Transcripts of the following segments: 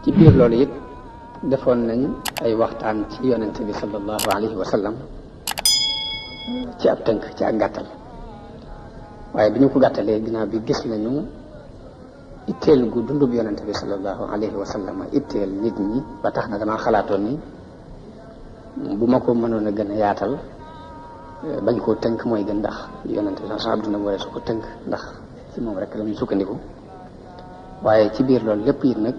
ci biir loolu it defoon nañ ay waxtaan ci yonente bi sallallahu alayhi wa sallam ci ab tënk ci ak gàttal waaye bi ñu ko gàttalee ginnaaw bi gis nañu itteel gu dundub yonente bi sallallahu alayhi wa sallam itteel nit ñi ba tax na damaa xalaatoon ni bu ma ko mënoon a gën a yaatal bañ koo tënk mooy gën ndax yonente bi sax duna waree su ko tënk ndax ci moom rek lañuy sukkandiku waaye ci biir loolu lépp it nag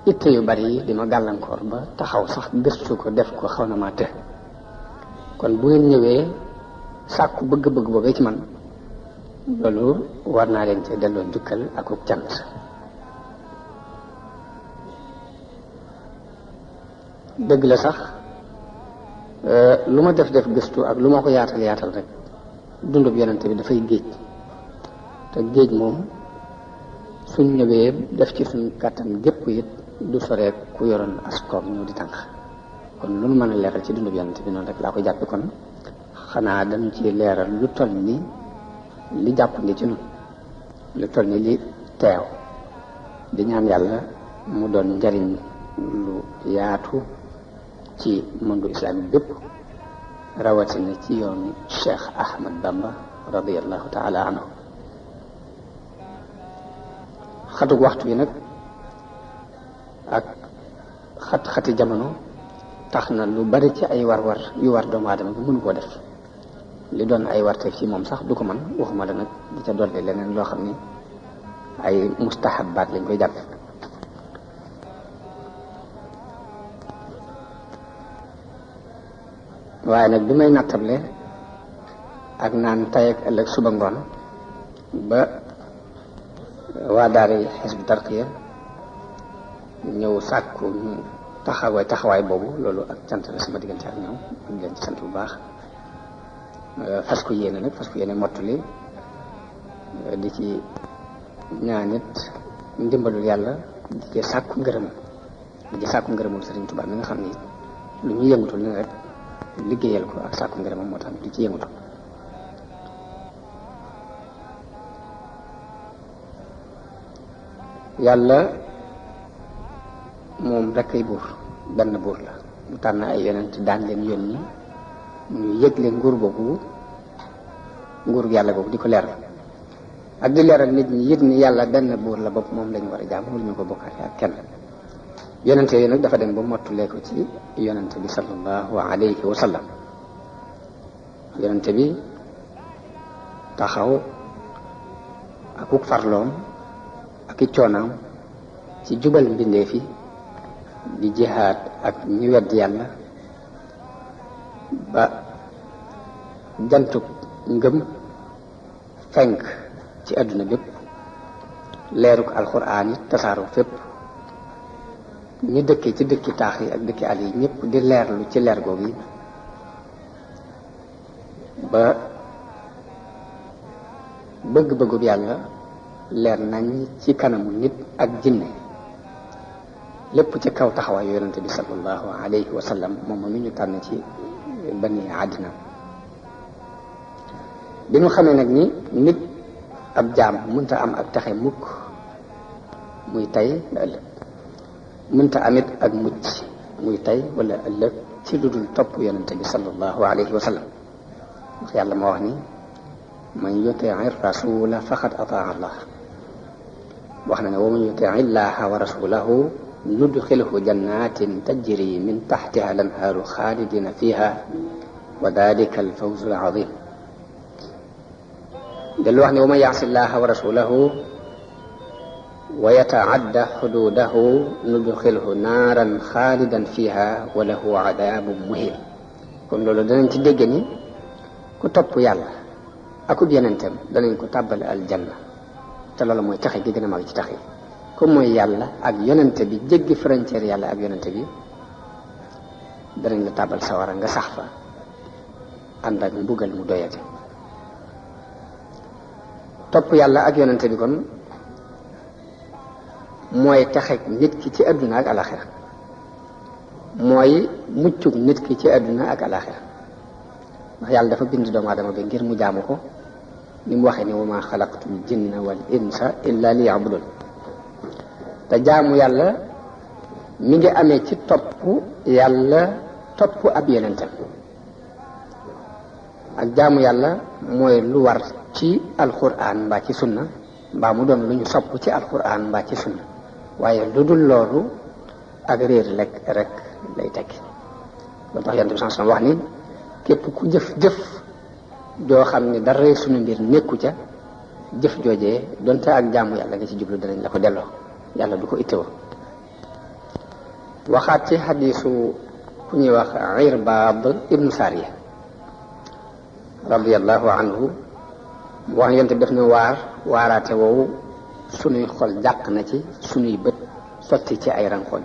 itte yu bari yi di ma gàllankoor ba taxaw sax gëstu ko def ko xaw na maa të kon bu ngeen ñëwee sàkku bëgg-bëgg boobee ci man loolu war naa leen ci delloo njukkal ak uk cant dëgg la sax lu ma def gëstu ak lu ma ko yaatal rek dundub yonente bi dafay géej te géej moom suñ ñëwee def ci suñ kàttan gépp it du soree ku yoroon askoom ñëw di tànk kon lu nu mën a leeral ci dundub yonente bi noonu rek laa ko jàppe kon xanaa dañu ci leeral lu toll ni li jàppandi ci nun lu toll ni li teew di ñaan yàlla mu doon njariñ lu yaatu ci monde islamique bépp rawatina ci yoonu Cheikh Ahmad Bamba radiyallahu taala anhu xatug waxtu bi nag ak xat-xati jamono tax na lu bari ci ay war-war yu war doomu aadama bi mënu koo def li doon ay warteef ci moom sax du ko mën waxuma la nag di ca dolli leneen loo xam ni ay mustahabaat lañ koy jàppe waaye nag bi may nattable ak naan tay ak ëllëg suba ngoon ba waa daara Hizbut Tarqiyyah ñëw sàkku ñu taxawaay boobu loolu ak cant la sama diggante ak ñoom ñu leen ci sant bu baax fas ko yéene mottali di ci ñaanit ndimbalul yàlla di ci sàkku ngërëmul Sëriñ Tuubaa mi nga xam ni lu ñu yëngutul ni rek liggéeyal ko ak sàkku ngërëmam moo tax di ci yëngutu yàlla moom rek ay buur benn buur la mu tànn ay yonent daan leen yónni ñu yëgle nguur yàlla boobu di ko leeral ak di leeral nit ñi yit ni yàlla benn buur la bopp moom lañu war a jaam lu ñu ko bokkaale ak kenn yonente yooyu nag dafa dem ba mottulee ko ci yonente bi sallallahu alayhi wa sallam yonente bi taxaw akuk farloom ak i coonaam ci jubal mbindeef yi di jihaad ak ñi wedd yàlla ba jantub ngëm fenk ci àdduna bépp leeruk alxuraan yi tasaaru fépp ñi dëkkee ci dëkki taax yi ak dëkki àll yi ñëpp di leerlu ci leer googu yi ba bëgg-bëggub yàlla leer nañ ci kanamu nit ak jinne lépp ci kaw taxawaayu yonente bi sallallahu alayhi wa sallam moom mi ñu tànn ci bani àddina bi ñu xamee nag ni nit ab jaam mënta am ak taxe mukk muy tey la ëllëg mënta amit ak mucc muy tey wala ëllëg ci lu dul topp yonente bi sallallahu alayhi wa sallam wax yàlla moo wax ni man yutii rasula faqad ataa allah wax na ne wa man yutii illaha wa rasulahu nudxilhu jannatin tajri min taxtiha al-anhaaru xaalidina fiha wa dalika al-fawzu al-azim dellu wax ne wa man yaasi llaha wa rasulahu wa yataadda xuduudahu nudxilhu naaran xaalidan fiha wa lahu adaabun muhin kon loolu danañ ci dégg ni ku topp yàlla akub yonentam danañ ko tàbbal aljanna te loolu mooy taxe gi gën a mag ci taxe comme mooy yàlla ak yonente bi jéggi frontière yàlla ak yonente bi danañ la tàbbal sawara nga sax fa ànd ak mbugal mu doyate topp yàlla ak yonente bi kon mooy taxek nit ki ci àdduna ak alaxira mooy muccug nit ki ci àdduna ak alaxira ndax yàlla dafa bind doomu aadama bi ngir mu jaamu ko ni mu waxee ne wa ma xalaqtul jinna wal insa illa liya'budun te jaamu yàlla mi ngi amee ci topp yàlla topp ab yonentam. ak jaamu yàlla mooy lu war ci alquran mbaa ci sunna mbaa mu doon lu ñu sopp ci alquran mbaa ci sunna waaye lu dul loolu ak réer rek lay tekki. loolu tax yonent bi sallallahu alayhi wasallam wax ni képp ku jëf joo xam ne dara sunu mbir nekku ca jëf joojee donte ak jaamu yàlla nga ci jublu danañ la ko delloo yàlla du ko ittewoo. waxaat ci xadiisu ku ñuy wax Irbaad ibnu Saariya radiyallahu anhu wax ne yonent bi def na waaraate woowu sunuy xol jàq na ci sunuy bët sotti ci ay rankoñ.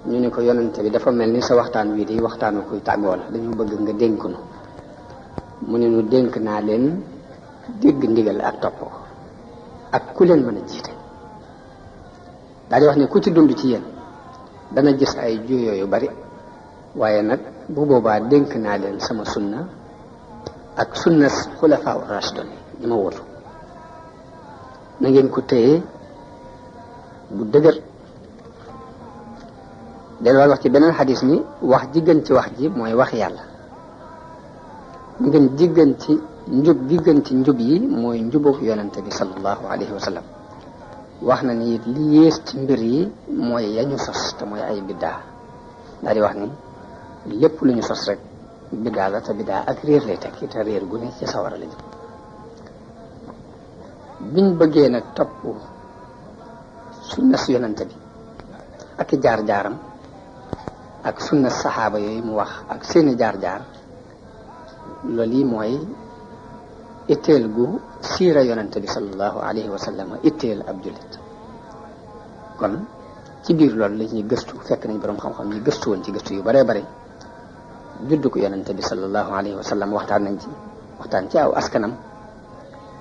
ñu ne ko yonent bi dafa mel ni sa waxtaan wii di waxtaanu kuy tàggoo la dañu bëgg nga dénk nu. mu ne nu dénk naa leen dégg ndigal ak topp ko ak ku leen mën a jiite. daal di wax ne ku ci dund ci yéen dana gis ay juyoo yu bari waaye nag bu boobaa dénk naa leen sama sunna ak sunna xulafaa rashidun ñi ma wutu na ngeen ko téye bu dëgër. delluwaat wax ci beneen xadis ni wax ji gën ci wax ji mooy wax yàlla. ngeen ji gën ci njub gi gën ci njub yi mooy njubug yonente bi sallallahu alayhi wa sallam. wax na ni li yées ci mbir yi mooy yañu sos te mooy ay biddaa. daal di wax ni lépp lu ñu sos rek biddaa la te biddaa ak réer lay tekki te réer gu ne ci sawara la jëm. biñ bëggee nag topp sunna su yonente bi ak i jaar-jaaram ak sunna saxaaba yooyu mu wax ak seeni jaar-jaar loolu yi mooy itteel gu siira yonente bi sallallahu alayhi wa sallam itteel ab jullit. kon ci biir loolu la ñuy gëstu fekk nañ boroom xam-xam ñi gëstu woon ci gëstu yu baree bare juddu ko yonente bi sallallahu alayhi wa sallam waxtaan ci aw askanam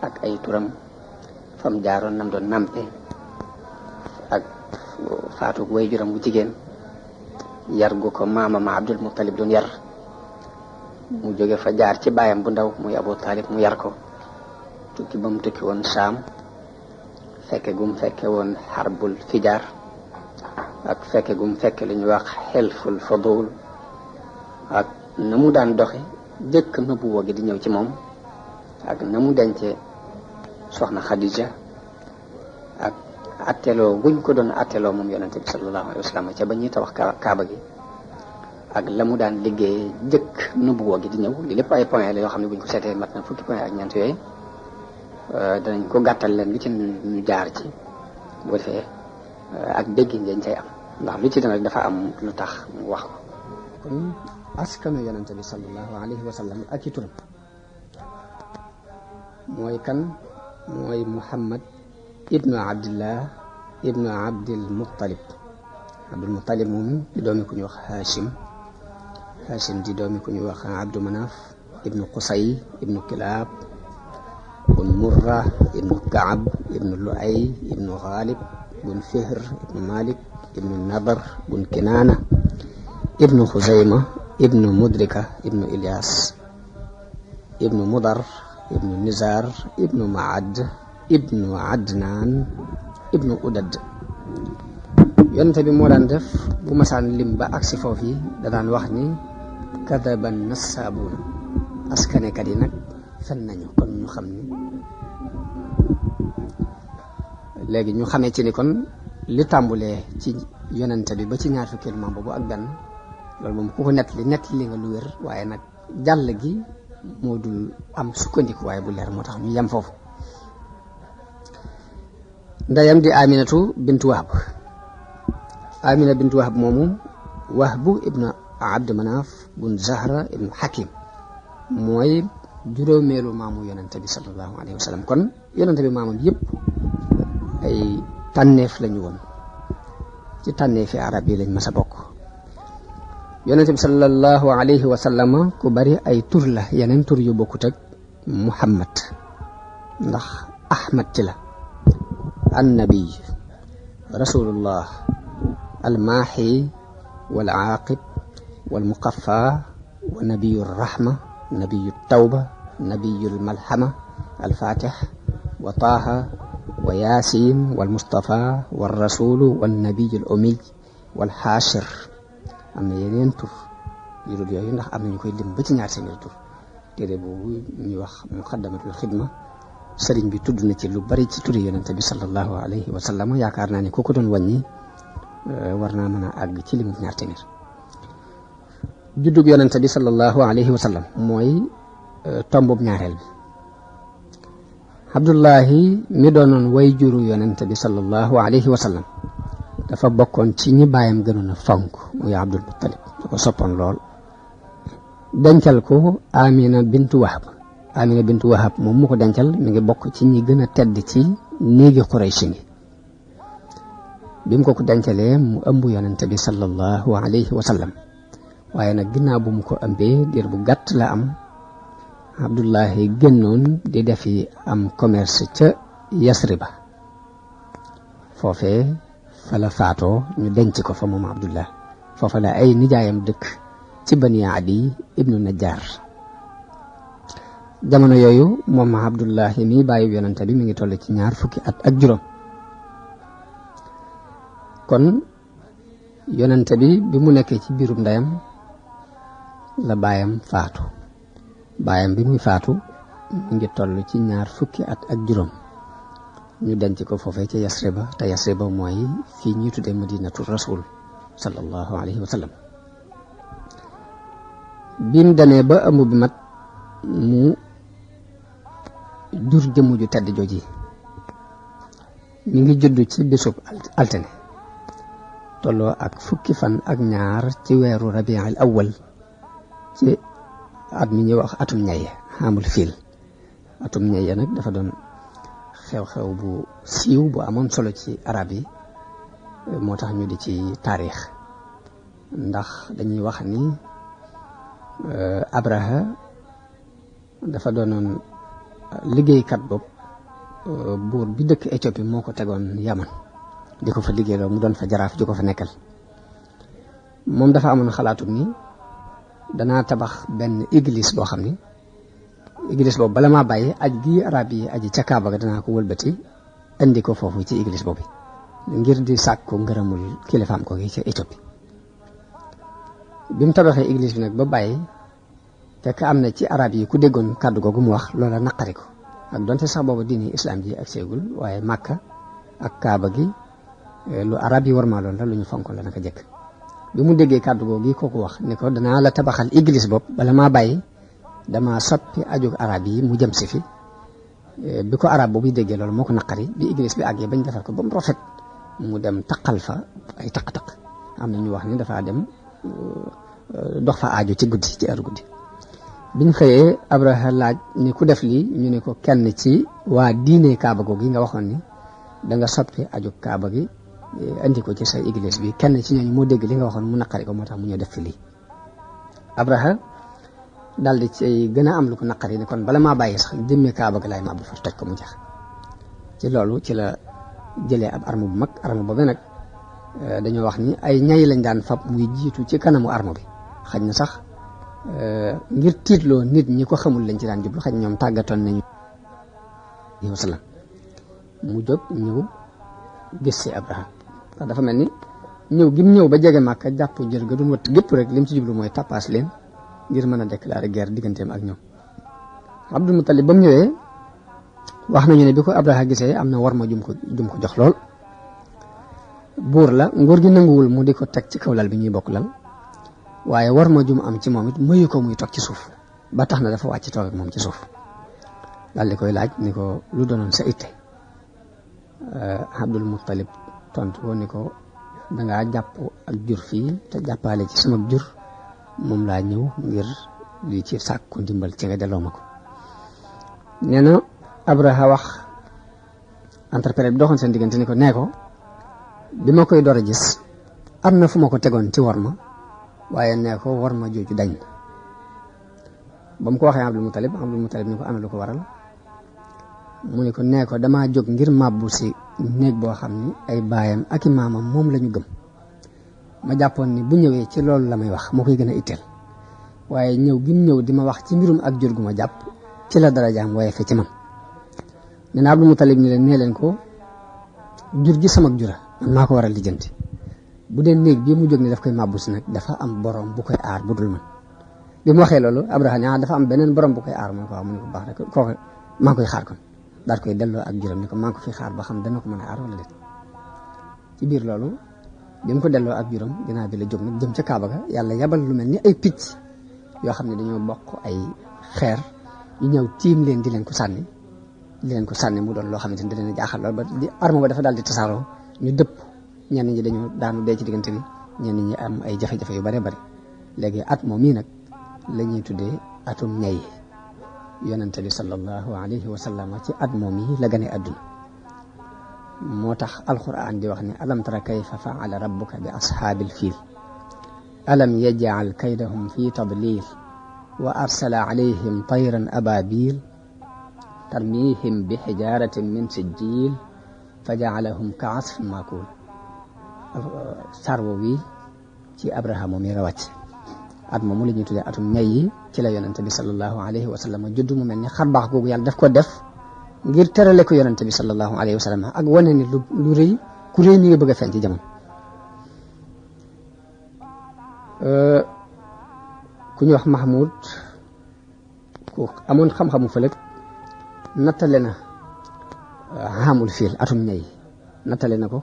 ak ay turam fam jaaroon nam doon nampe ak faatu way juram bu jigéen yar gu ko maamam Abdul Muttalib doon yar mu jóge fa jaar ci baayam bu ndaw muy Abu Talib mu yar ko tukki ba mu tukki woon Saam fekke gum fekke woon xarbul fijaar ak fekke gum fekke li ñuy wax xelful fadul ak na mu daan doxe jëkk nubuwa gi di ñëw ci moom ak na mu dencee soxna Khadija ak atteloo guñ ko doon atteloo moom yonente bi sallallahu alayhi wa sallam ca ba ñuy tabax kaaba gi ak la mu daan liggéey jëkk nubuwa gi di ñëw li lépp ay point la yoo xam ne buñ ko seetee mat na fukki point ak ñeent yooyu danañ ko gàttal leen lu ci ñu jaar ci bu defee ak déggin dañ cay am ndax lu ci dana dafa am lu tax mu wax ko. kon askanu yonente bi sallallahu alayhi wa sallam ak i turam mooy kan mooy Muhammad ibnu Abdillah ibnu Abdil Muttalib. Abdul Muttalib moom di doomi ku ñuy wax Hashim di doomi ku ñuy wax Abdu Manaf ibnu Qusay ibnu Kilab ibnu Murra ibnu Kaab ibnu Luay ibnu Ghalib ibnu Fihr ibnu Malik ibnu Nadar ibnu Kinaana ibnu Xuzayma ibnu Mudrika ibnu Ilyas ibnu Mudar ibnu Nizar ibnu Maad ibnu Adnaan ibnu Udad. yonente bi moo daan def bu masaan lim ba agsi foofu yi da daan wax ni kadaban nassaabuun askanekat yi nag fen nañu. kon ñu xam ni léegi ñu xamee ci ni kon li tàmbulee ci yonente bi ba ci ñaar fukkeelu maam boobu ak benn loolu moom ku ko nett li nga lu wér waaye nag jàll gi moo dul am sukkandiku waaye bu leer moo tax ñu yem foofu. ndeyam di Aminatu bintu Wahb. Amina bintu Wahb moomu Wahbu ibnu Abd Manaf bun Zahra ibnu Hakim mooy juróomeelu maamu yonente bi sallallahu alayhi wa sallam. kon yonente bi maamam yëpp ay tànneef lañu woon ci tànneefi arab yi lañ mas a bokk. yonente bi sallallahu alayhi wa sallam ku bari ay tur la yeneen tur yu bokkut ak Muhammad ndax Ahmad ci la annabi rasulullah almaaxi wal aaqib wal muqaffa wa nabiyu rahma nabiyu tawba nabiyu malhama alfatix wa taaha wa yaasin wal mustafa wal rasulu wal nabiyu al ummiy wal xaashir am na yeneen tur yu dul yooyu ndax am na ñu koy lim ba ci ñaar téeméeri tur téere boobu ñuy wax muqaddamatul xidma sëriñ bi tudd na ci lu bari ci turi yonente bi sallallahu alayhi wa sallam yaakaar naa ne ku ko doon wàññi war naa mën a àgg ci limu ñaar téeméer. juddug yonente bi sallallahu alayhi wa sallam mooy tombub ñaareel bi. Abdullahi mi doonoon way juru yonente bi sallallahu alayhi wa sallam dafa bokkoon ci ñi baayam gënoon a fonk muy Abdul Muttalib da ko soppoon lool. dencal ko Amina bintu Wahab moom mu ko dencal mi ngi bokk ci ñi gën a tedd ci néegi Quraysh yi bi mu ko dencalee mu ëmb yonente bi sallallahu alayhi wa sallam waaye nag ginnaaw bu mu ko ëmbee diir bu gàtt la am Abdullahi génnoon di defi am commerce ca Yasriba foofee fa la faatoo ñu denc ko fa moom Abdullah foofa la ay nijaayam dëkk ci Bani Adi ibnu Najjar jamono yooyu moom Abdullahi mi bàyyi yonente bi mi ngi toll ci 20 fukki at ak juróom kon yonente bi mu nekkee ci biirum ndeyam la baayam faatu baayam bi muy faatu mi ngi toll ci 20 fukki at ak juróom ñu denc ko foofee ca Yasriba te Yasriba mooy fii ñuy tuddee Madinatu Rasul sallallahu alayhi wa sallam bi mu demee ba ëmb bi mat mu jur jëmm ju tedd jooji mi ngi judd ci bisub altine tolloo ak fukki fan ak ñaar ci weeru rabiul awwal ci at mi ñuy wax atum ñaye xamul fiil atum ñaye nag dafa doon xew-xew bu siiw bu amoon solo ci arab yi moo tax ñu di ci taarix ndax dañuy wax ni Abraha dafa doonoon liggéeykat bopp buur bi dëkk Éthiopie moo ko tegoon Yaman di ko fa liggéeyloo mu doon fa jaraaf ju ko fa nekkal moom dafa amoon xalaatu ni danaa tabax benn église boo xam ni église boobu bala maa bàyyi aj gi arab yi aji ca Kaaba ga danaa ko wëlbati indi ko foofu ci église boobu ngir di sàkku ngërëmul kilifaam ko gi ca Éthiopie bi mu tabaxee église bi nag ba bàyyi fekk am na ci arab yi ku déggoon kàddu googu mu wax loola naqari ko ak donte sax boobu diini islam ji ak seegul waaye Makka ak Kaaba gi lu arab yi war maa lool la lu ñu fonk la naka jëkk bi mu déggee kàddu googu kooku wax ne ko danaa la tabaxal église bopp bala maa bàyyi dama soppi ajug arab yi mu jëm si fi bi ko arab boobu déggee loolu moo ko naqari bi église bi àggee bañ defar ko ba mu rafet mu dem taqal fa ay taq-taq am na ñu wax ni dafa dem dox fa aajo ci guddi ci heure guddi biñ xëyee Abraha laaj ni ku def lii ñu ne ko kenn ci waa diine Kaaba googu nga waxoon ni da nga soppi aju Kaaba gi andi ko ci sa église bi kenn ci ñooñu moo dégg li nga waxoon mu naqari ko moo tax mu ñëw def fi lii Abraha daal di ci gën a am lu ko naqari ni kon bala maa bàyyi sax jëmmee Kaaba gi laay mabbu fa toj ko mu jeex ci loolu ci la jëlee ab arme bu mag arme boobu nag dañoo wax ni ay ñay lañ daan fab muy jiitu ci kanamu arme bi xaj na sax ngir tiitloo nit ñi ko xamul lañ ci daan jublu xaj ñoom tàggatoon nañu sallam mu jóg ñëw gis si Abraha ndax dafa mel ni ñëw gi mu ñëw ba jege Màkka jàpp jër ga doon wëtt gépp rek lim ci jublu mooy tappaas leen ngir mën a déclarer guerre digganteem ak ñoom Abdul Muttalib ba mu ñëwee wax nañu ne bi ko Abraha gisee am na war ma jum ko jox lool buur la nguur gi nanguwul mu di ko teg ci kaw lal bi ñuy bokk lal waaye war ma jum am ci moom it mayu ko muy toog ci suuf ba tax na dafa wàcc toog ak moom ci suuf daal di koy laaj ni ko lu doonoon sa itte Abdul Muttalib tontu ko ni ko dangaa jàpp ak jur fii te jàppaale ci sama jur moom laa ñëw ngir di ci sàkku ndimbal ci nga delloo ma ko nee na Abraha wax interprète bi doxoon seen diggante ni ko nee ko bi ma koy door a gis am na fu ma ko tegoon ci war ma waaye nee ko war ma jooju dañ ba mu ko waxee Abdul Muttalib ni ko ana lu ko waral mu ne ko nee ko damaa jóg ngir màbbu si néeg boo xam ni ay baayam ak i maamam moom la ñu gëm ma jàppoon ni bu ñëwee ci loolu la may wax moo koy gën a itteel waaye ñëw gi mu ñëw di ma wax ci mbirum ak jur gu ma jàpp ci la darajaam waaye fe ci man nee na Abdul Muttalib ni leen nee leen ko jur gi sama jura man maa ko war a lijjanti bu dee néeg bii mu jóg ne daf koy màbbu si nag dafa am borom bu koy aar bu dul man bi mu waxee loolu Abraha ñaa dafa am beneen borom bu koy aar mu ne ko waaw mu ne ko baax rek kooku maa ngi koy xaar kon daal koy delloo ak juróom ni ko maa ngi ko fi xaar ba xam dana ko mën a aar wala déet ci biir loolu bi mu ko delloo ak juróom ginnaaw bi la jóg nag jëm ca Kaaba ga yàlla yabal lu mel ni ay picc yoo xam ne dañoo bokk ay xeer ñu ñëw tiim leen di leen ko sànni mu doon loo xamante ni da leen a jaaxal lool ba di arme ba dafa daal di tasaaroo ñu dëpp ñenn ñi dañoo daanu dee ci diggante bi ñenn ñi am ay jafe-jafe yu bare bari léegi at moom mii nag la ñuy tuddee atum ñay yonente bi sallallahu alayhi wa sallam ci at moom yi la gane àdduna moo tax alquran di wax ne alam tara kayfa faala rabbuka bi ashaabil fiil alam yaj'al kaydahum fi tadlil wa arsala alayhim tayran ababil tarmihim bi xijaratin min sijjil fa ja'alahum ka asfin maakul sarwo wi ci Abraha moom yi la wàcc at moomu la ñuy tuddee atum ñay yi ci la yonente bi sallallahu alayhi wa sallam judd mu mel ni xar baax googu yàlla daf ko def ngir terale ko yonente bi sallallahu alayhi wa sallam ak wane ni lu rëy ku rëy mi ngi bëgg a feeñ ci jamono ku ñuy wax Mahmoud ku amoon xam-xamu fëlëg nattale na xamul fiil atum ñay nattale na ko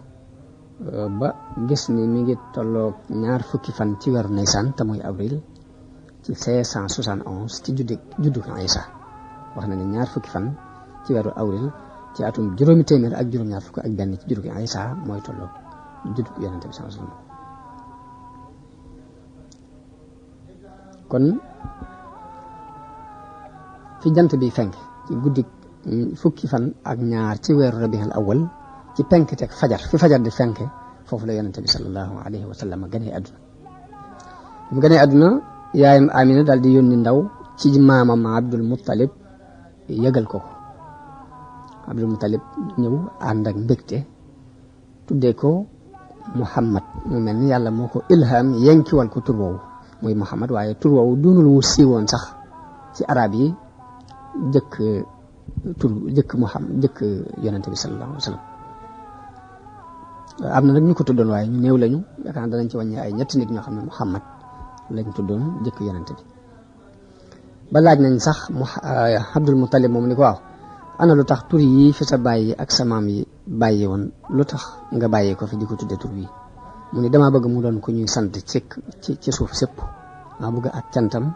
ba gis ni mi ngi tolloog 20 fan ci weeru Nisan te muy avril ci 571 ci juddu Isa wax na ne 20 fan ci weeru avril ci atum juróomi téeméer ak juróom-ñaar fukk ak benn ci juddu Isa mooy tolloog juddu yonente bi sallallahu alayhi wasallam kon fi jant bi fenk ci guddi fukki fan ak ñaar ci weeru rabiul awwal ci penk teg fajar fi fajar di fenke foofu la yonente bi sallallahu alayhi wa sallam ganee àdduna mu ganee àdduna yaayam Amina daal di yónni ndaw ci maamam Abdul Muttalib yëgal ko Abdul Muttalib ñëw ànd ak mbégte tuddee ko Muhammad mu mel ni yàlla moo ko ilham yenkiwal ko tur woowu muy Muhammad waaye tur woowu doonul wu siiwoon sax ci arab yi jëkk Muhammad jëkk yonente bi sallallahu alayhi wa sallam am na nag ñu ko tuddoon waaye ñu néew lañu yaakaar danañ ci wàññi ay ñetti nit ñoo xam ne Muhammad lañ tuddoon jëkk yonente bi ba laaj nañ sax Abdul Muttalib moom ni ko waaw ana lu tax tur yi fi sa bàyyi ak sa maam yi bàyyi woon lu tax nga bàyyi ko fi di ko tudde tur wi mu ni damaa bëgg mu doon ku ñuy sant ci suuf sépp maa bëgg ak cantam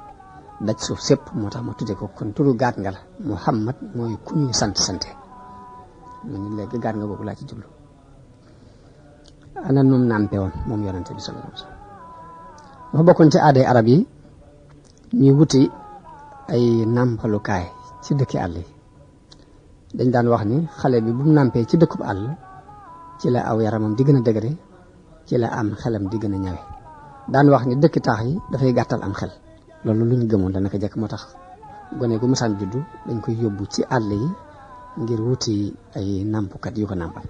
daj suuf sépp moo tax ma tudde ko kon turu gaat nga la Muhammad mooy ku ñuy sante mu ni léegi gaat nga boobu laa ci jublu ana num nàmpe woon moom yonente bi sallallahu alayhi wasallam dafa bokkoon ci aaday arab yi ñuy wuti ay nàmpalukaay ci dëkki àll yi dañ daan wax ni xale bi bu mu nàmpee ci dëkkub àll ci la aw yaramam di gën a dëgëre ci la am xelam di gën a ñawe daan wax ni dëkki taax yi dafay gàttal am xel loolu lu ñu gëmoon la naka jekk moo tax gone gu musaan juddu dañ koy yóbbu ci àll yi ngir wuti ay nàmpukat yu ko nàmpal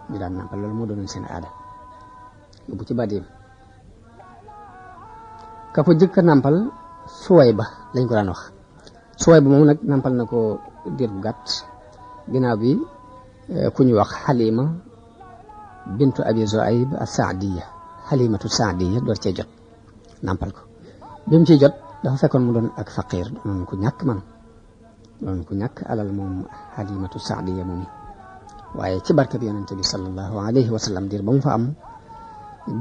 ñu daan nàmpal loolu moo doonoon seen aada yóbbu ci badim ka ko jëkk a nàmpal Suwayba lañ ko daan wax Suwayba moom nag nàmpal na ko diir bu gàtt ginnaaw bi ku ñu wax Halima bintu Abi Zuayb as-Saadiya Halimatu Saadiya door cee jot nàmpal ko bi mu ciy jot dafa fekkoon mu doon ak faqir doon ku ñàkk alal moom Halimatu Saadiya moom yi waaye ci barke bi yonente bi sallallahu alayhi wa sallam diir ba mu fa am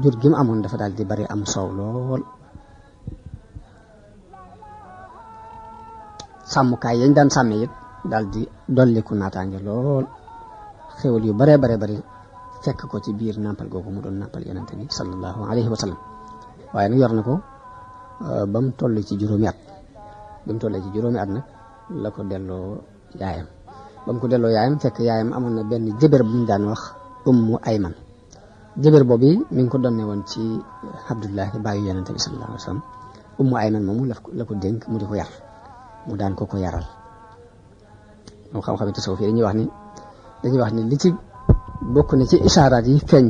jur gi mu amoon dafa daal di bari am soow lool sàmmukaay yañ daan sàmmee it daal di dolliku naataange lool xéwal yu baree bari fekk ko ci biir nàmpal googu mu doon nàmpal yonente bi sallallahu alayhi wa sallam waaye nag yor na ko ba mu toll ci juróomi at nag la ko delloo yaayam ba mu ko delloo yaayam fekk yaayam amoon na benn jëbër bu ñu daan wax Ummu Ayman jëbër boobu mi ngi ko donne woon ci Abdullahi bàyyi yonente bi sallallahu alayhi wa sallam Ummu Ayman moomu la ko dénk mu di ko yar mu daan ko yaral moom xam-xam tasawuf yi dañuy wax ni li ci bokk na ci isaaraat yi feeñ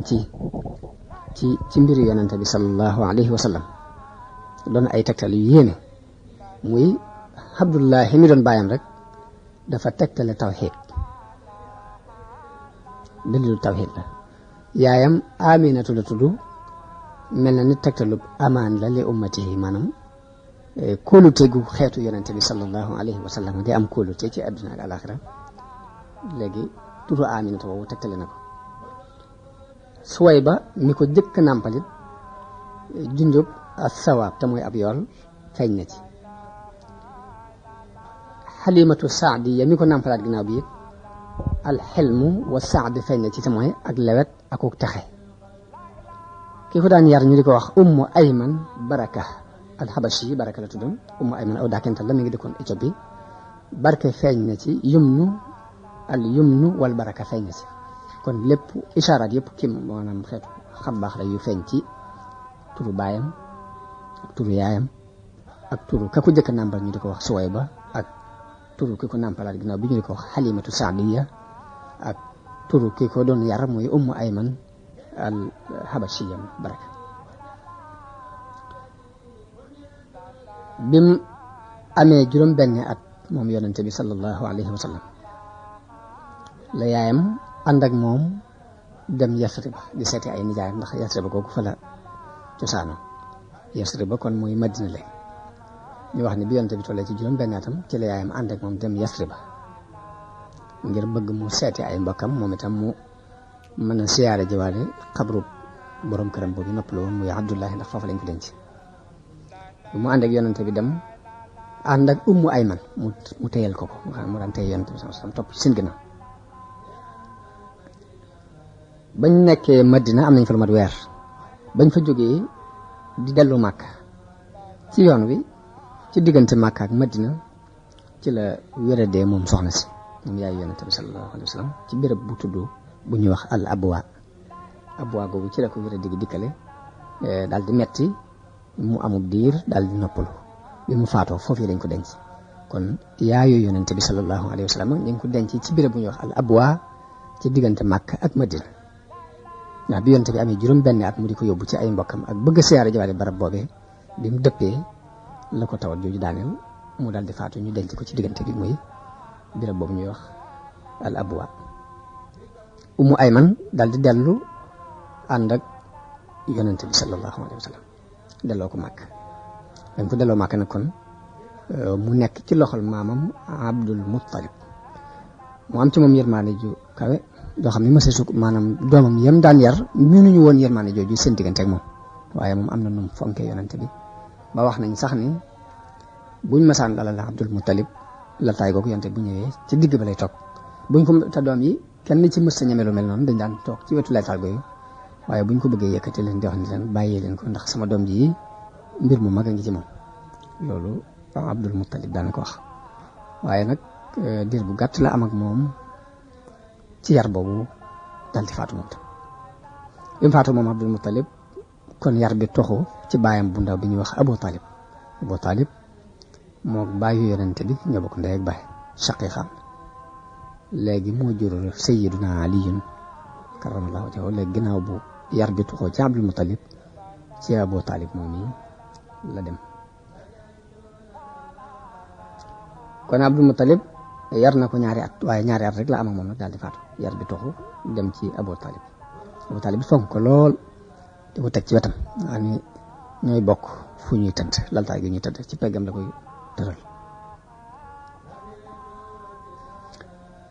ci mbiru yonente bi sallallahu alayhi wa sallam doon ay tegtal yu yéene muy Abdullahi mi doon bàyyam rek dafa tegtale tawxiid dalilu tawxiid la yaayam Aminatu la tudd mel na ni tegtalub amaan la li ummatihi maanaam kóolute gu xeetu yonente bi sallallahu alayhi wa sallam di am kóolute ci àdduna ak alaxira léegi turu Aminata boobu tegtale na ko. Suwayba mi ko jëkk nàmpalit junjub ak sawaab te mooy ab yool feeñ na ci. Xalimatu Saadiya mi ko nàmpalaat ginnaaw bi it alxilmu wa saad feeñ na ci te mooy ak lewet akuk texe. ki ko daan yar ñu di ko wax Ummu Ayman Baraka alxabashi Baraka la tuddoon Ummu Ayman aw daakental la mi ngi dëkkoon Éthiopie barke feeñ na ci yumnu al yumnu wal baraka feeñ na ci kon lépp ishaaraat yëpp kim maanaam xeetu xam baax la yu feeñ ci turu baayam ak turu yaayam ak turu ka ko jëkk nàmpal ñu di ko wax Suwayba ak turu ki ko nàmpalaat ginnaaw bi ñu di ko wax Xalimatu Saadiya ak turu ki ko doon yar mooy Ummu Ayman al habashiyam Baraka. bim amee juróom benn at moom yonente bi sallallahu alayhi wa sallam la yaayam ànd ak moom dem Yasriba di seeti ay nijaayam ndax Yasriba kooku fa la cosaano Yasriba kon mooy Madina la ñu wax ni bi yonente bi tollee ci juróom benn atam ci la yaayam ànd ak moom dem Yasriba ngir bëgg mu seeti ay mbokkam moom itam mu mën a siyaare jiwaale xabru borom këram boobu noppaloo woon muy Abdullahi ndax foofu lañ ko denc bu mu ànd ak yonente bi dem ànd ak Ummu Ayman mu téyal ko mu daan téye yonente bi sam topp ci seen ginnaaw bañ nekkee Madina am nañ fa lu mat weer bañ fa jógee di dellu Màkka ci yoon wi ci diggante Màkka ak Madina ci la wéradee moom soxna si moom yaay yonente bi sallallahu alayhi wa sallam ci béréb bu tudd bu ñuy wax al abwa googu ci la ko wéradee gi dikkale daal di metti mu amub diir daal di noppalu bi mu faatoo foofu lañ ko denc kon yaayu yonente bi sallallahu alayhi wa sallam ñu ngi ko denc ci béréb bu ñuy wax al abwa ci diggante Màkka ak Madina ndax bi yonente bi amee juróom benn at mu di ko yóbbu ci ay mbokkam ak bëgg a siyaare jawaale barab boobee bi mu dëppee la ko tawat jooju daaneel mu daal di faatu ñu denc ko ci diggante bi muy béréb boobu ñuy wax al abwa. Ummu Ayman daal di dellu ànd ak yonente bi sallallahu alayhi wa sallam delloo ko màkk dañ ko delloo màkk nag kon mu nekk ci loxol maamam Abdul Muttalib mu am ci moom yërmaane ju kawe doo xam ne ma su maanaam doomam yem daan yar mënuñu woon yërmaane jooju seen diggante ak moom waaye moom am na nu mu fonkee yonente bi ba wax nañ sax ni buñ masaan lalal Abdul Muttalib la taay googu yonente bu ñëwee ci digg ba lay toog buñ ko te doom yi kenn ci mës sa ñeme lu mel noonu dañ daan toog ci wetu laytaal googu waaye buñ ko bëggee yëkkati leen di wax ni leen bàyyee leen ko ndax sama doom ji mbir mu mag a ngi ci moom loolu Abdul Muttalib daan ko wax waaye nag diir bu gàtt la am ak moom ci yar boobu dal di faatu moom tam bi mu faatu moom Abdul Muttalib kon yar bi toxu ci baayam bu ndaw bi ñuy wax Abu Talib moo baayu yonente bi ñoo bokk ndey ak baay shaqiqan léegi moo jur Sayyiduna Aliyun karamallahu wajhahu léegi ginnaaw bu yar bi toxoo ci Abdul Muttalib ci Abu Talib moom yi la dem kon Abdul Muttalib yar na ko ñaari at waaye ñaari at rek la am ak moom nag daal di faatu yar bi toxu dem ci Abu Talib fonk ko lool di ko teg ci wetam waa ni ñooy bokk fu ñuy tëdd laltaay gi ñuy tëdd ci peggam la koy tëral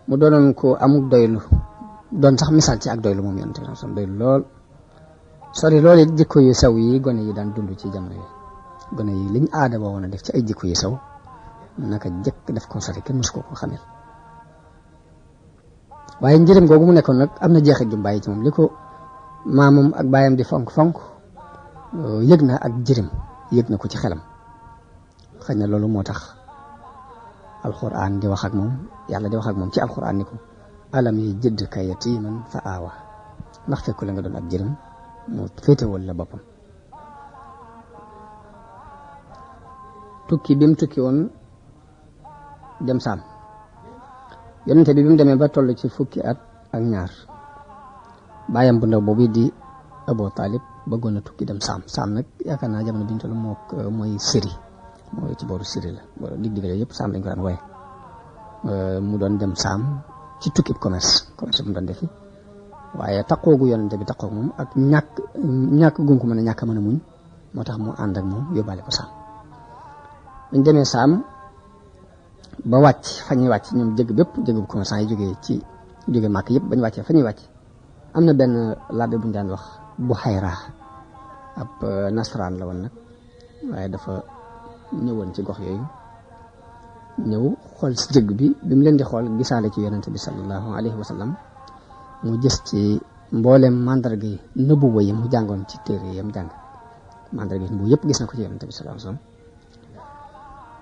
mu doonoon ko amul doylu doon sax misaal ci ak doylu moom yonent bi sam doylu lool sori loolu it jikko yu sew yi gone yi daan dund ci jamono yi gone yi liñ aada boo woon a def ci ay jikko yu sew naka jëkk def ko sori kenn mësu ko xamel waaye njëriñ googu mu nekkoon nag am na jeexit ju bàyyi ci moom li ko maamam ak baayam di fonk yëg na ak jërim yëg na ko ci xelam xëy na loolu moo tax alquran di wax ak moom yàlla di wax ak moom ci alquran ni ko alam yi jëdd ka yatiman fa aawa ndax fekku la nga doon ab jërim mu féetewal la boppam tukki bi mu tukki woon dem saam yonente bi mu demee ba toll ci fukki at ak ñaar baayam bu ndaw boobu di Abu Talib bëggoon na tukki dem saam nag yaakaar naa jamono bi ñu toll mooy Syrie mooy ci booru Syrie la dig-digale yëpp saam lañ ko daan wooye mu doon dem saam ci tukki commerce bu mu doon defi waaye taqoogu yonente bi taqoog moom ak ñàkk gum ko mën a ñàkk a mën a muñ moo tax mu ànd ak moom yóbbaale ko saam buñ demee saam ba wàcc fa ñuy wàcc ñoom jëgg bépp jëgg bu commerçant yi jóge màkk yëpp bañ wàccee fa ñuy wàcc am na benn labbe bu ñu daan wax Buhayra ab nasaraan la woon nag waaye dafa ñëwoon ci gox yooyu ñëw xool si jëgg bi mu leen di xool gisaale ci yonente bi sallallahu alayhi wa sallam mu gis ci mboolem mandarga yi nëbbuwa yi mu jàngoon ci téere yam jàng mandarga yi bu yëpp gis na ko ci yonente bi sallallahu alayhi wa sallam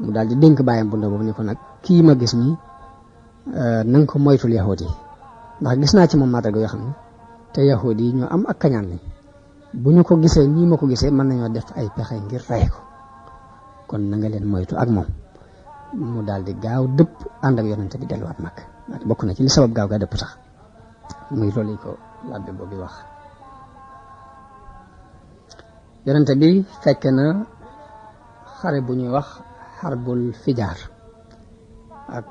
mu daal di dénk bàyyam bu ndaw boobu ne ko nag kii ma gis nii na nga ko moytul yahuud yi ndax gis naa ci moom mandarga yoo xam ne te yahuud yi ñoo am ak kañaan lañ bu ñu ko gisee nii ma ko gisee mën nañoo def ay pexe ngir rey ko kon na nga leen moytu ak moom mu daal di gaaw dëpp ànd ak yonente bi delluwaat mag bokk na ci li sabab gaaw dëpp sax muy loolu ko labbe boobu wax yonente bi fekk na xare bu ñuy wax xarbul fijaar ak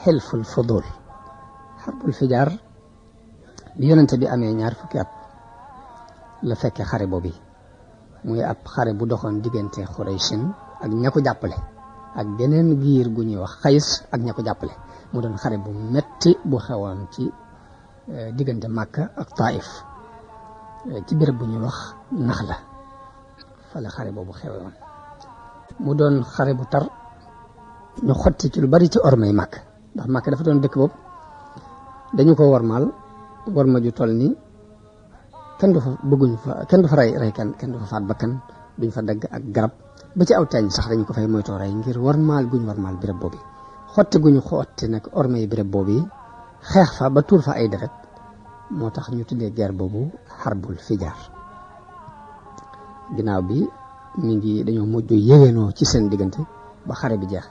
xilful fudul xarbul fijaar bi yonente bi amee 20 fukki at la fekkee xare boobu muy ab xare bu doxoon diggante Xuraysin ak ña ko jàppale ak geneen giir gu ñuy wax Xays ak ña ko jàppale mu doon xare bu metti bu xewoon ci diggante Makka ak Taif ci béréb bu ñuy wax Naxla fa la xare boobu xewoon mu doon xare bu tar ñu xotti ci lu bari ci ormay Makka ndax Makka dafa doon dëkk boobu dañu ko warmaal warma ju toll ni kenn du fa rey kenn du fa faat bakkan duñ fa dagg ak garab ba ci aw teeñ sax dañu ko fay moytoo rey ngir warmaal guñ warmaal béréb boobu xotti guñu xotti nag orma yi béréb boobu xeex fa ba tuur fa ay deret moo tax ñu tuddee guerre boobu xarbul fijaar ginnaaw bi dañoo mujj yéwénoo ci seen diggante ba xare bi jeex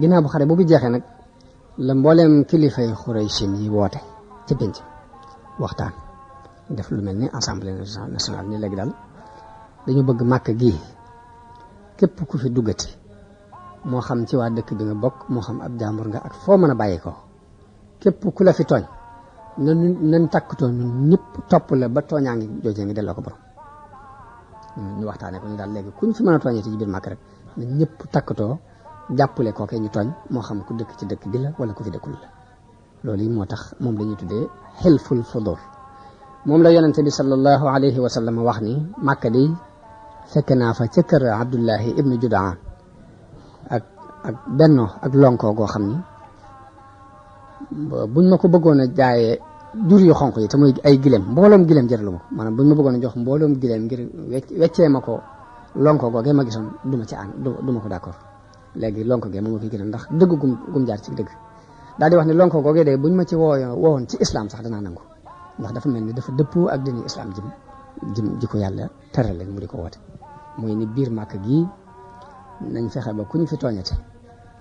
ginnaaw bu xare boobu jeexee nag la mbooleem kilifay Xuraysin yi woote ci penc waxtaan def lu mel ni assemblée nationale ni léegi daal dañu bëgg Màkka gi képp ku fi duggati moo xam ci waa dëkk bi nga bokk moo xam ab jàmbur nga ak foo mën a bàyyi ko képp ku la fi tooñ nañ takkutoo ñun ñëpp topp la ba tooñaa ngi joojee ngi delloo ko borom ñu waxtaanee ko ñu daal léegi kuñ fi mën a tooñee ci biir Màkka rek nañ ñëpp takkutoo jàppale kookee ñu tooñ moo xam ku dëkk ci dëkk bi la wala ku fi dëkkul la loolu yi moo tax moom la ñuy tuddee xilful fudur moom la yonente bi sallallahu alayhi wa sallam wax ni Màkka di fekk naa fa ca kër Abdullahi ibnu Judaan ak benno ak lonko goo xam ni buñ ma ko bëggoon a jaayee jur yu xonq yi te muy ay gileem mbooloom gileem jëralu ma ko maanaam buñ ma bëggoon a jox mbooloom gileem ngir weccee ma ko lonko googee ma gisoon du ma ci ànd du ma ko d'accord léegi lonko gee moom ma fi gën a ndax dëgg gum jaar ci dëgg daal di wax ne lonko googee de buñ ma ci woowoon ci islam sax danaa nangu ndax dafa mel ni dafa dëppoo ak dini islam jim ji ko yàlla tere leen mu di ko woote muy ni biir Màkka gii nañ fexe ba ku ñu fi tooñate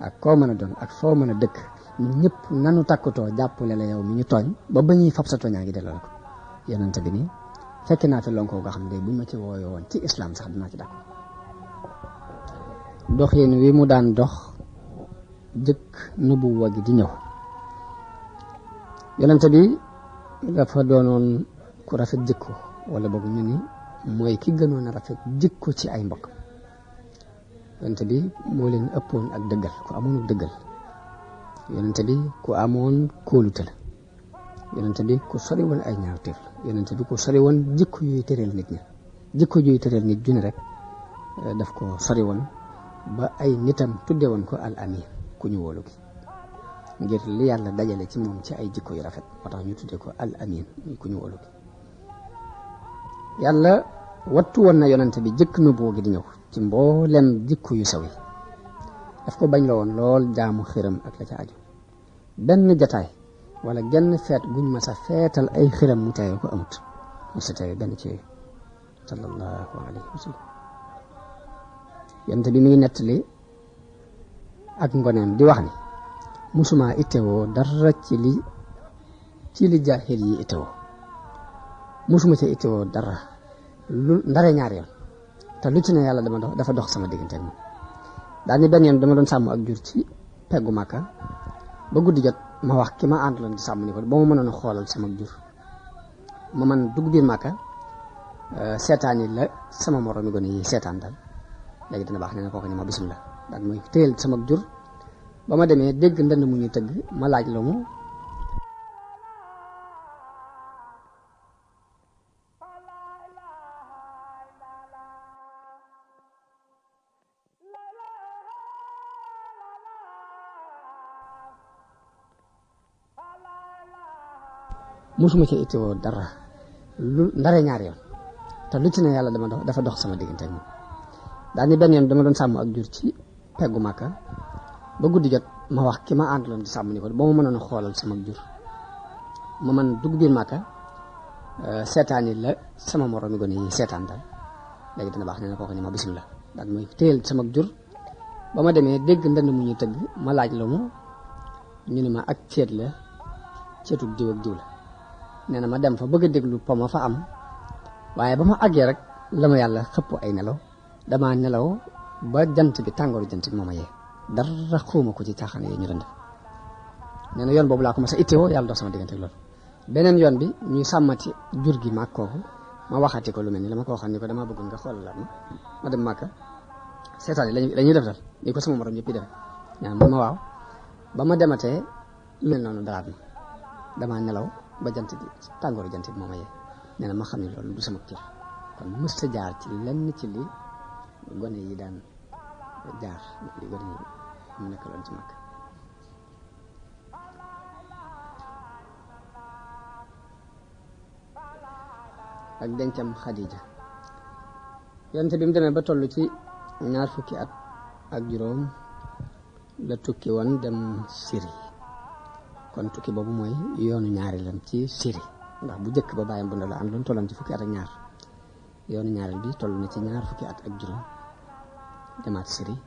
ak koo mën a doon ak foo mën a dëkk ñun ñëpp nanu takkutoo jàppale la yow mi ñu tooñ ba ñuy fab sa tooñaa ngi delloo la ko yonente bi ni fekk naa fi lonko nga xam ne buñ ma ci wooyo woon ci islam sax dinaa ci d'accord dox yéen wi mu daan dox jëkk nubuwa gi di ñëw yonente bi dafa doonoon ku rafet jikko wala boog ñu ni mooy ki gënoon a rafet jikko ci ay mbokk yonente bi moo leen ëppoon ak dëggal ku amoon ak dëggal yonente bi ku amoon kóolute la yonente bi ku sori woon ay ñaawteef la yonente bi ku sori woon jikko yuy tëreel nit ñi jikko yuy tëreel nit ju ne rek daf ko sori woon ba ay nitam tudde woon ko al amin ku ñu wóolu gi ngir li yàlla dajale ci moom ci ay jikko yu rafet moo tax ñu tudde ko al amin ku ñu wóolu gi yàlla wattu woon na yonente bi jëkk na boo gi di ñëw ci mboolem jikko yu saw yi daf ko bañ la woon lool jaamu xiram ak la ca aju benn jataay wala genn feet guñ ma sa feetal ay xiram mu teewe ko amut mu sa teewe benn ci yooyu sallallahu alayhi wa sallam yonente bi mi ngi nettali ak ngoneem di wax ni musuma ittewoo dara ci li jaahil yi ittewoo musuma ci ittewoo dara lu ndare ñaar yoon te lu ci ne yàlla dafa dox sama diggante ak moom daal ni benn yoon dama doon sàmm ak jur ci peggu Màkka ba guddi jot ma wax ki ma àndaloon di sàmm ni ko ba ma mënoon a xoolal sama jur ma man dugg biir Màkka seetaan yi la sama moroom mi gone yi seetaan daal léegi dina baax nee na kooku ni ma bismillah daal muy téyel sama jur ba ma demee dégg ndënd mu ñuy tëgg ma laaj la mu musuma ci itteewoo dara lu ndaree ñaari yoon te lu ci ne yàlla dafa dox sama diggante ak moom daal ni benn yoon dama doon sàmm ak jur ci peggu Màkka ba guddi jot ma wax ki ma àndaloon di sàmm ni ko ba ma mënoon a xoolal sama jur ma man dugg biir Màkka seetaan yi la sama moroom mi gone yi seetaan daal léegi dina baax nee na kooku ni ma bismillah daal muy téyel sama jur ba ma demee dégg ndënd mu ñuy tëgg ma laaj la mu ñu ne ma ak ceet la ceetu diw ak diw la nee na ma dem fa bëgg a déglu po ma fa am waaye ba ma àggee rek la ma yàlla xëpp ay nelaw damaa nelaw ba jant bi tàngooru jant bi moo ma yee dara xuuma ko ci caaxaan yi ñu doon def nee na yoon boobu laa ko mas a itteewoo yàlla dox sama diggante ak loolu beneen yoon bi ñuy sàmmati jur gi maag kooku ma waxati ko lu mel ni la ma ko waxoon ni ko damaa bëgg nga xoolalaat ma dem Màkka seetaan yi lañuy def dal ni ko sama morom yëpp yi defe ñaan ma waaw ba ma dematee lu mel noonu daraat ma damaa nelaw ba jant bi tàngooru jant bi moo ma yee nee na ma xam ne loolu du sama cër kon mës ta jaar ci lenn ci li gone yi daan jaar li gone yi mu nekk loon ci Màkka ak dencam Xadija yonte bi mu demee ba toll ci 20 fukki at ak juróom la tukki woon dem Syrie kon tukki boobu mooy yoonu ñaareelam ci Syrie ndax bu njëkk ba bàyyam bu ndaw la am doon tolloon ci fukki at ak ñaar yoonu ñaareel bi toll na ci 20 fukki at ak juróom demaat Syrie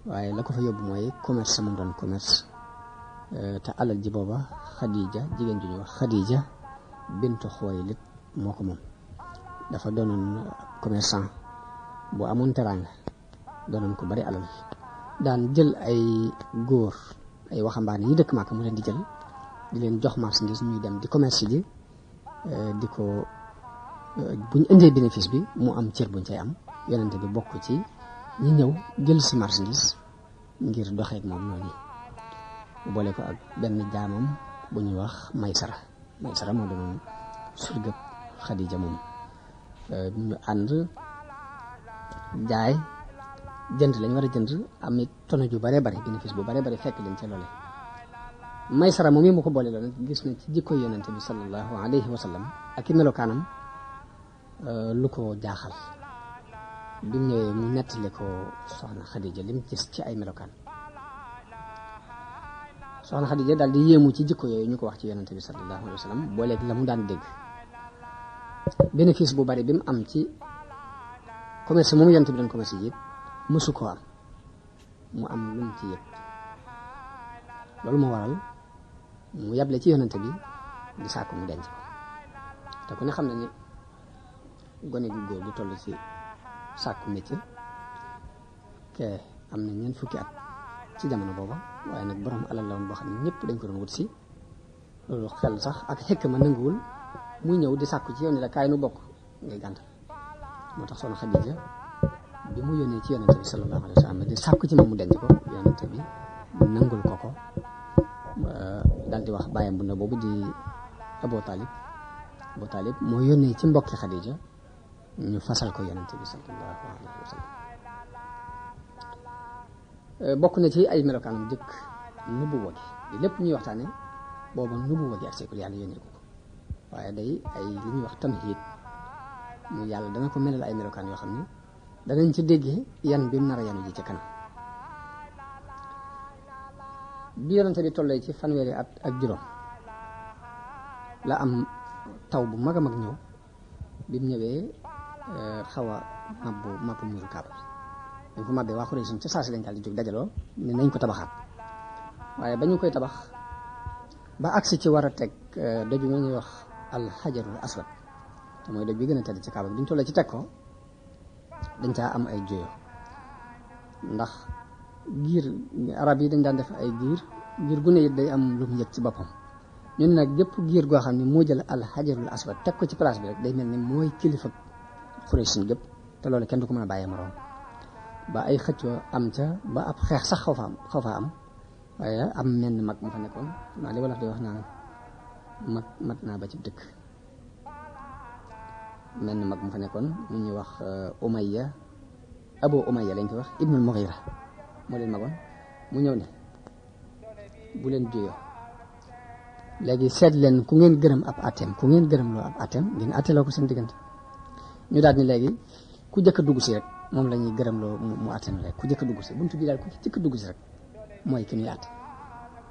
waaye la ko fa yóbbu mooy commerce mu doon commerce te alal ji booba Xadija jigéen ju ñuy wax Xadija bintu Xuwaylid moo ko moom dafa doonoon commerçant bu amoon teraanga doonoon ko bari alal daan jël ay góor ay waxambaane yi dëkk Màkka mu leen di jël di leen jox marchandise ñuy dem di commerce ji di ko buñ indee bénéfice bi mu am cër buñ cay am yonente bi bokk ci ñi ñëw jël si marchandise ngir doxeek moom noonu boole ko ak benn jaamam bu ñuy wax Maysara moo doonoon surgëb Xadija moom ñu ànd jaay jënd lañ war a jënd am it tono ju bare bari bénéfice bu bare bari fekk leen ca loole Maysara moom yi mu ko boole loolu gis na ci jikko yonente bi sallallahu alayhi wa sallam ak i melokaanam lu ko jaaxal bi mu ñëwee mu nettali ko soxna Xadija lim gis ci ay melokaan soxna Xadija daal di yéemu ci jikko yooyu ñu ko wax ci yonente bi sallallahu alayhi wa sallam booleeg la mu daan dégg bénéfice bu bari bi mu am ci commerce moom yonente bi doon commerce yi mësu koo am mu am lu mu ci yëg loolu moo waral mu yable ci yonente bi di sàkku mu denc ko te ku ne xam na ni gone gu góor bu toll ci sàkku métier ke am na 20 fukki at ci jamono booba waaye nag borom alal la woon boo xam ne ñëpp dañ ko doon wut si loolu xel sax ak xekk ma nanguwul muy ñëw di sàkku ci yow ni la kaay nu bokk ngay gàntal moo tax soxna Xadija bi mu yónnee ci yonente bi sallallahu alayhi wa sallam di sàkku ci moom mu denc ko yonente bi nangul ko daal di wax bàyyam bu ndaw boobu di Abu Talib moo yónnee ci mbokki Xadija ñu fasal ko yonente bi sallallahu alayhi wa sallam bokk na ci ay melokaanam jëkk nubuwa gi di lépp ñuy waxtaane booba nubuwa gi ak seekul yàlla yónnee ko waaye day ay li ñuy wax tamhiid mu yàlla dana ko melal ay melokaan yoo xam ne danañ ci déggee yan bi mu nar a yanu ji ci kanam bi yonente bi tollee ci fanweeri at ak juróom la am taw bu mag a mag ñëw bi mu ñëwee xaw a mabbu muru Kaaba dañ ko mabbee waa Xuraysh ca saa si dañ daal di jóg dajaloo ne nañ ko tabaxaat waaye ba ñu koy tabax ba agsi ci war a teg doj bi ñuy wax alxajarul aswad te mooy doj bi gën a tedd ci Kaaba bi ñu tollee ci teg ko dañ caa am ay jóyo ndax giir arab yi dañ daan def ay giir gu ne it day am lu mu yëg ci boppam ñun nag gépp giir goo xam ne moo jël al hajarul aswad teg ko ci place bi rek day mel ni mooy kilifa Quraysh gépp te loolu kenn du ko mën a bàyyee moroom ba ay xëccoo am ca ba ab xeex sax xaw fa am waaye am menn mag mu fa nekkoon maa li wolof di wax naan mat naa ba ci dëkk menn mag mu fa nekkoon mu ñuy wax Umayya Abu Umayya lañ ko wax Ibnul Mughira moo leen magoon mu ñëw ne bu leen juyoo léegi seet leen ku ngeen gërëm ab atteem ku ngeen gërëm loo ab atteem ngeen atteloo ko seen diggante ñu daal ni léegi ku jëkk a dugg si rek moom la ñuy gërëm loo mu atteem rek ku jëkk a dugg si buntu bi daal ku jëkk a dugg si rek mooy ki ñuy atte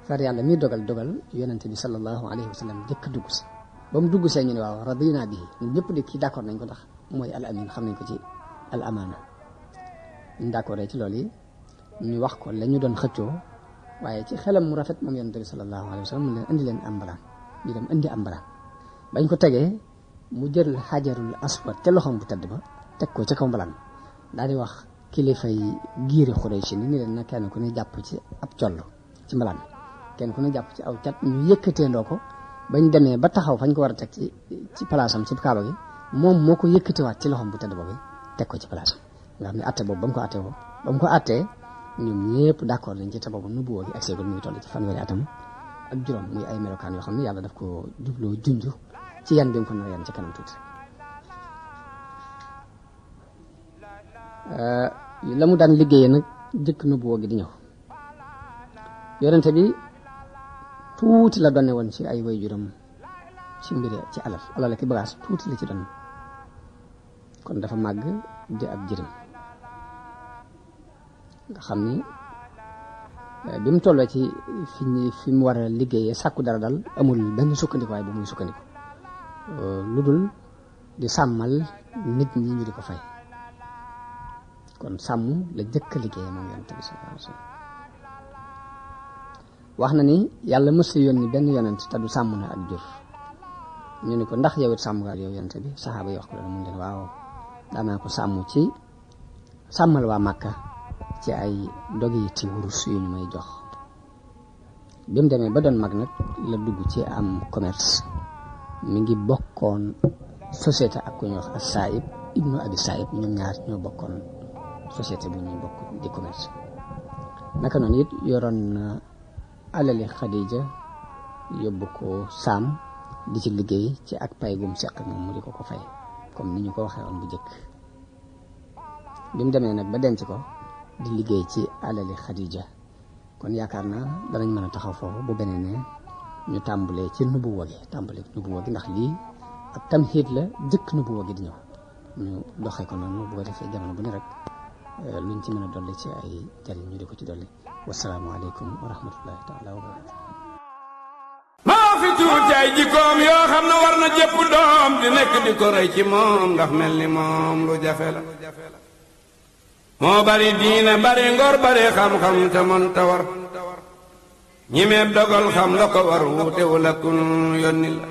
far yàlla mi dogal yonente bi sallallahu alayhi wa sallam jëkk a dugg si ba mu dugg see ñu ne waaw radina bihi ñun ñëpp de kii d'accord nañ ko ndax mooy al amin xam nañ ko ci al amaana ñu d'accord ci loolu yi ñu wax ko la ñu doon xëccoo waaye ci xelam mu rafet moom yonente bi sallallahu alayhi wa sallam mu leen indi leen am mbalaan ñu dem indi am mbalaan bañ ko tegee mu jël xajarul aswad te loxoom bu tedd ba teg ko ci kaw mbalaan daal di wax kilifa yi giiri Xuraysh ni leen na kenn ku ne jàpp ci ab coll ci mbalaan kenn ku ne jàpp ci aw cat ñu yëkkateendoo ko bañ demee ba taxaw fañ ko war a teg ci palaasam ci kaaba gi moom moo ko yëkkatewaat ci loxoom bu tedd boobu teg ko ci palaasam nga xam ne atte boobu ba mu ko attee ñoom ñëpp d'accord nañ ci te boobu nubuwoo gi ak seegul mu ngi toll ci fanweeri atam ak juróom muy ay melokaan yoo xam ne yàlla daf ko jubloo junj ci yan bi mu ko nar a yan ci kanam tuuti la mu daan liggéeyee nag jëkk nubuwoo gi di ñëw yonente bi tuuti la donne woon ci ay waajuram ci mbiri ci alal ak bagaas tuuti la ci doon kon dafa màgg di ab jërim nga xam ni bi mu tolloo ci fi mu war a liggéeyee sàkku dara dal amul benn sukkandikuwaay bu muy sukkandiku lu dul di sàmmal nit ñi ñu di ko fay kon sàmm la jëkk a liggéeyee moom yonent bi sallallahu alayhi wasallam wax na ni yàlla mës a yónni benn yonent te du sàmm na ak jur ñu ni ko ndax yow it sàmm nga ak yow yonent bi saxaaba yi wax ko loolu mu leen waaw daanaa ko sàmm ci sàmmal waa Màkka ci ay dogi ci wurus yu ñu may jox bi mu demee ba doon mag nag la dugg ci am commerce mi ngi bokkoon société ak ku ñuy wax as-Sa'ib ibnu Abi Sa'ib ñoom ñaar ñoo bokkoon société bu ñuy bokk di commerce naka noonu it yoroon na alali Xadija yóbbu ko Saam di ci liggéey ci ak pay gum seq moom mu di ko fay comme ni ñu ko waxee woon bu njëkk bi mu demee nag ba denc ko di liggéey ci alali Xadija kon yaakaar naa danañ mën a taxaw foofu bu beneen ne ñu tàmbalee ci nubuwa gi ndax lii ab tamhiid la jëkk nubuwa gi di ñëw ñu doxee ko noonu bu ko defee jamono bu ne rek luñ ci mën a dolli ci ay jariñ ñu di ko ci dolli wasalaamu aleykum wa rahmatullahi taala wa barakatu maa fi tuuti ay jikkoom yoo xam ne war na jëpp doom di nekk di ko rey ci moom ndax mel ni moom lu jafe la moo bari diine bari ngor bari xam-xam te mën ta war ñi meeb dogal xam la ko war wuute wala kun yónni la